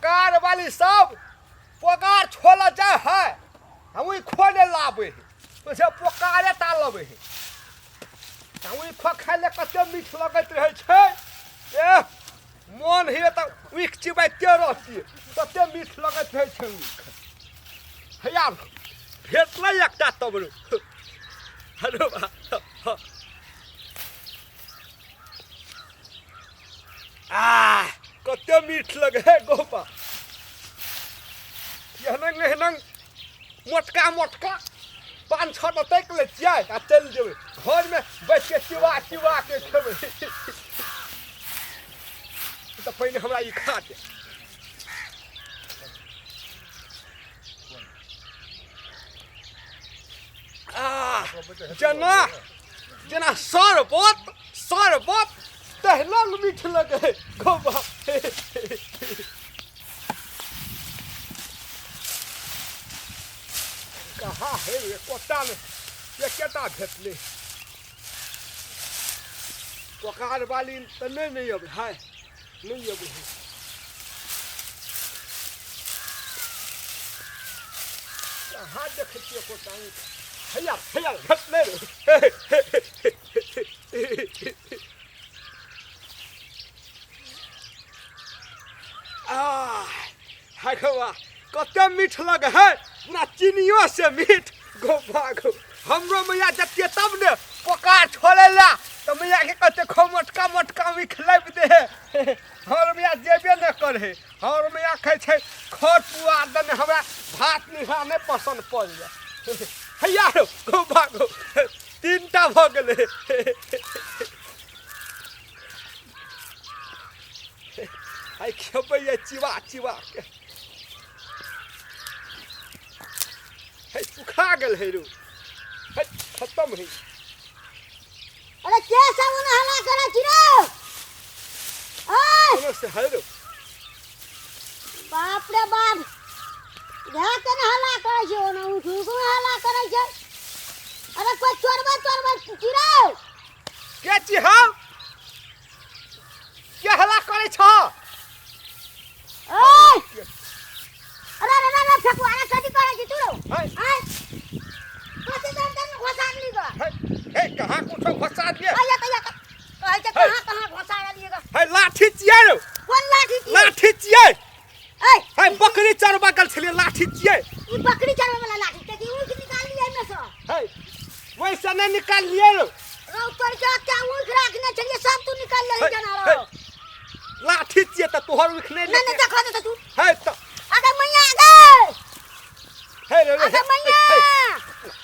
पोकार वाली सब पोकार छोला जाए है, हम ई खोले लाबे है तो से पोकारे ता लबे है। हम ई खो खाय ले कते मीठ लगैत रहै छै। ए मन हिए तऽ ऊख चिबाइते रहतियै, तते मीठ लगैत रहै छै ऊख। हैया भेटलै एकटा तब रो। हेलो बा। आ कते मीठ लगे है गोपा। एहनंग एहनंग मोटका मोटका 5-6 टा ताकि लै छियै आ चलि जेबै घरमे बैठ के चिबा चिबा के खेबै। तऽ पहिने हमरा ई खा दे। आ जेना जेना शरबत शरबत तहिना मीठ लगे गोबा। कहाँ है एकोटा ने एकेटा भेटलै। पोकार वाली तऽ नहि नहि अबै है, नहि अबै है। कहाँ देखै छियै एकोटा? हैया हैया भेटलै। आ हाय गौवा कते मीठ लगे है, पूरा चीनियो से मीठ गौवा गौ। हमरो मैया जतियै तब ने पोकार छोड़े ला तऽ मैया के कहते खो मोटका मोटका मीठ लाबि दे। हमर मैया जेबे नहि करे, हमर मैया खाइ छै खर पुआर दने, हमरा भात निहा नहि पसन्द पड़ैया। हैया रौ गौवा गौ 3टा भऽ गेलै। आइ खेबै ये चिबा चिबा के। हे सुखा गेल है रो, हे खत्म है। अरे के सब ओना हल्ला करै छी रे? ओए कोनो से है रो। बाप रे बाप, घा के ने हल्ला करै छै, ओना उठ उठ के हल्ला करै छै। अरे कोई चोरबा चोरबा छी रे? के छी हम? के हल्ला करै छ? ओए अरे अरे अरे फेकुआ, अरे कथी करै छी तू रो? है। आय कथी दर दर घोसा ली ग? है हे कहाँ कुछो घोसा दिए? आया त या कहै छै कहाँ कहाँ घोसा लिए ग? है लाठी छियै रो। कोन लाठी छियै? लाठी छियै। ऐ है बकरी चरबा गेल छलियै, लाठी छियै। ई बकरी चरबै वाला लाठी छै कि ऊख निकाल लियै एहिमे सँ? है वैसे नहि निकाललियै रो। रौ तोर के क्या ऊख राखने छलियै सब तू निकाल लेलही है, जना है। रौ। लाठी छियै तऽ तोहर ऊख नहि नहि नहि लेतै। देखो दे तू। है तऽ अगे मैया गे। हे रे रे, अगे हे, मैया। हे,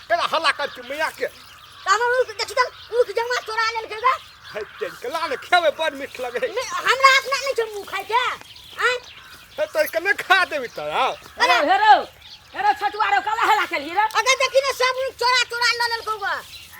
केना हल्ला कर छी मैया के? तऽ हमर ऊख देखी तऽ ऊख जमा चोरा लेलकै गे। है तेल के ला ने खेबै, बड़ मीठ लगे है। नहि, हमरा अपना नहि छै मुँह खाइ के। आँय हे तोर के नहि खा देबी तोरा। अरे हेरो हेरो छटुआ रो कला हल्ला केलियै रे? अगे देखी ने सब ऊख चोरा चोरा लऽ लेलकौ गे।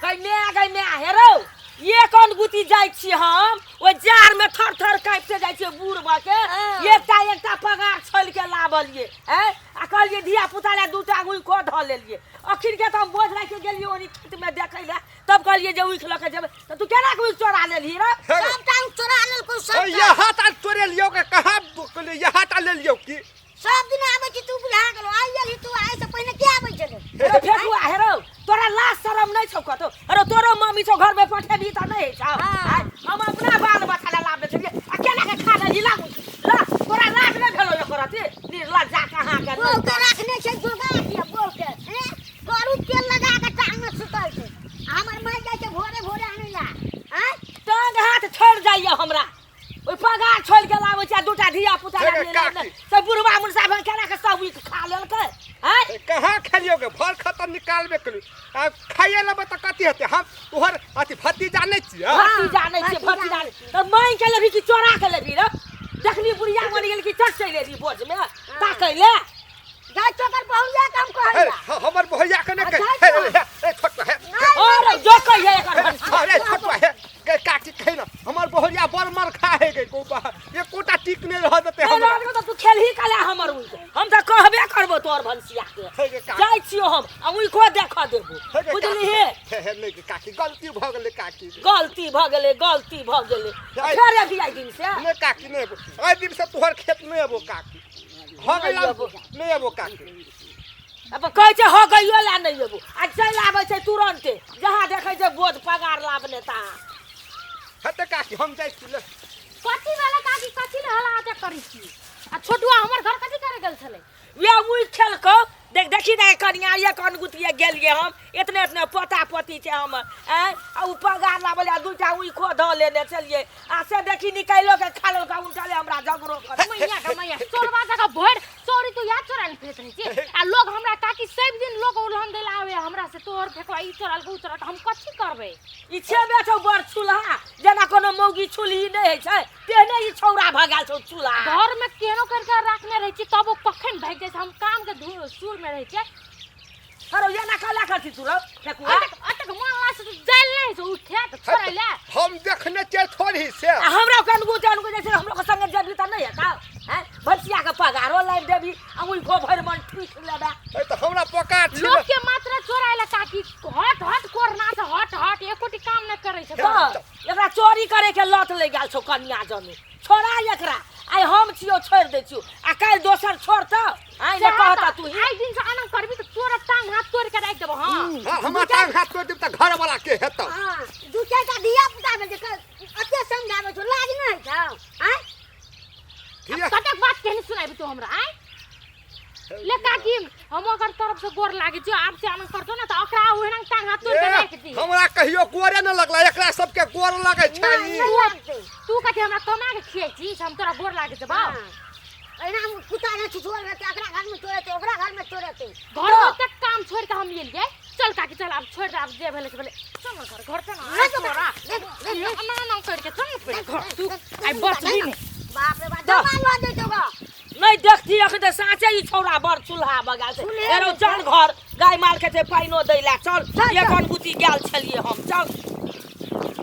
गै माय गै माय, हेरो ये कोन गुती जाइ छी हम ओहि जार में थर थर काँपिते जाइ छियै बूढ़ भऽ के। हँ। एकटा एकटा पगार छोलि के लाबलियै आँय, आ कहलियै धिया पुता लए 2टा ऊखो धऽ लेलियै। अखन के तऽ हम बोझ राखि के गेलियै ओनी खेत में देखै लए, तब कहलियै जे ऊख लऽ के जेबै, तऽ तू केना के ऊख चोरा लेलही रे? हे। सबटा ऊख चोरा लेलकौ सबटा। हे, यहाँ ता चोरे लियौ के कहाँ कहलियै यहाँ ता ले लियौ की? सब दिन आबै छी तू बुझा गेलौ, आइ गेलही तू, आइ से पहिने के आबै छलै? अरे फेकुआ हेरो तोरा लाज शरम नहि छौ कतौ? अरे तोरो मम्मी छौ घर में पठेबही तऽ नहि होइ छौ। हँ। आँय, हम अपना बाल बच्चा लए लाबने छलियै आ केना के खा लेलही? ला ला, तोरा लाज नहि भेलौ एको रत्ती? निर्लज्जा कहाँ के। बौह के राखने छै जोगा के, बौह के, हैं? करू तेल लगा के टांग में सुतल छै। आ हमर माय जाइ छै भोरे भोरे आनै ला। आँय? टांग हाथ छोड़ि जाइए हमरा, ओहि पगार छोड़ि के लाबै छै आ 2टा धिया पुता हे गे लाबने लाबने काकी। से बुढ़वा मुनसा भऽ केना के सब ऊख खा लेलकै? आँय? हे, कहाँ खेलियौ गे? भर खतम निकालबे केलू। आ खाइए लेबै तऽ कथी हेतै? हम तोहर अथी भतीजा नहि छियै? भतीजा नहि छियै, भतीजा भतीजा नहि नहि। तऽ माँगि के लेबही कि चोरा के लेबही रे? देखली बुढ़िया मरि गेल कि चट चलि एली बोझ में ताकै ले? जाइ छौ ओकर बहुरिया के हम कहै हे, ला। हमर बहुरिया के नहि आ कहि। जाइ हे, छौ। हे, हे, छोटुआ, हे, नहि, अरे जो कहिए एकर भतीजा। अरे छोटुआ, हे, गे काकी कहि न, हमर बहुरिया बड़ मर खा हे गे गोबा, एकोटा टिक नहि रह देतै नहि हमरा। रहत तऽ तू खेलही कला हमर ऊख, हम तऽ कहबे करबो तोहर भनसिया के। हे गे काकी। जाइ छियौ हम आ ऊखो देखऽ देबो, हे गे बुझलिही? काकी। हे, हे, नहि गे काकी, गलती भऽ गेलै काकी। गलती भऽ गेलै, गलती भऽ गेलै। जाइ। फेर अभी आइ दिन से? नहि काकी, नहि एबो, एहि दिन से तोहर खेत नहि एबो काकी। हो गइल नहि एबो काकी। अब कहै छै हो गइयो ला नहि एबो, आ चलि आबै छै तुरन्ते, जहाँ देखै छै बोझ पगार लाबने तहाँ। हेतै काकी, हम जाइ छी ले। कथी भेलै काकी, कथी ले हल्ला एते करै छी? आ छोटुआ हमर घर कथी करे गेल छलै? वएह उइ खेलकौ। देख देखी ने कनिया, एक अनगुतिये गेलियै हम, एतने एतने पोता पोती छै हमर, आँय, आ उ पगार लाबल आ दूटा उइखो धऽ लेने छलियै, आ से देखी निकालियो के खा लेलकै, उनटले हमरा झगड़ो कर। मैया के मैया, चोरबा जगह भरि चोरी तू याद चोरा ने फिरैत रहै छी। आ लोग हमरा काकी सब दिन लोग उलहन दै ला आवे हमरा से, तोहर फेकवा ई चोरल उ चोरल, हम कथी करबै? ई छेबे छौ बड़ चूल्हा, जेना कोनो मौगी चूल्ही नहि होइ छै तेहने ई छौड़ा भऽ गेल छौ चूल्हा। घर में केहनो करके राखने रहै छी तब ओ कखन भागि जाइ छै, हम काम के सुर में रहै छियै। अरे एना कला करती तू रौ फेकुआ? अतक अतक मन ला से जाइल नहि छै उ खेत छोड़ै ले। हम देखने छियै थोड़ी से। आ हमरा कनगु तनगु जे छै हमरो के संगे जेबी तऽ नहि हेतौ? हैं, भैंसिया के पगारो लाबि देबी आ उइखो भरि मन ठुकि लेबे। ए तऽ हमरा पका छी। लोग के मात्र चोराय ला काकी, हट हट कोरना से हट हट, एकोटी काम नहि करै छै। तऽ एकरा चोरी करे के लत लागि गेल छौ कनिया जनु, छोड़ा एकरा। आइ हम छियौ छोड़ि दै छियौ, आ काल्हि दोसर छोड़तौ। आइ ने कहता तू ही। आइ दिन से आनंद करबी तऽ तोरा टांग हाथ तोड़ि के राखि देबौ। हँ हाँ, हमरा टांग हाथ तोड़ि देब तऽ घर वाला के हेतौ? हाँ, दू चारिटा धिया पुता भेल छै, अते समझाबै छौ, लाज नहि होइ छौ? आँय? धिया कतेक बात केहन सुनाबी तू हमरा? आँय ले काकी, हम ओकर तरफ से गोर लागै छियौ, आब से आनंद करतौ ने तऽ ओकरा ओहिना टांग हाथ तोड़ि के राखि दी। हमरा कहियो गोरे न लगला, एकरा सबके गोर लगै छै। नहि, नहि लागतै। तू कथी हमरा कमा के खियाइ छी से हम तोरा गोर लागै जेबौ? हाँ। एना हम कुत्ता नहि छुछुअल रहतै, एकरा घरमे चोरेतै, ओकरा घरमे चोरेतै। घर में तक काम छोड़ के हम एलियै। चल काकी चल, आब छोड़ दे, आब जे भेलै से भेलै, चल ने घर, घर चल ने। नहि तो तोरा देख, देख, ना ना करके चल ने पहिले घर, तू आइ बचबी नहि। बाप रे बाप, जवान लऽ जैतौ गऽ। नहि देखती अखन तऽ साँचे ई छौड़ा बड़ चूल्हा बगा छै। चूल्हे एरो नहि चल घर, गाय माल के छै पानिओ दै लए चल। चल, एक चल। अनगुती गेल छलियै हम, चल।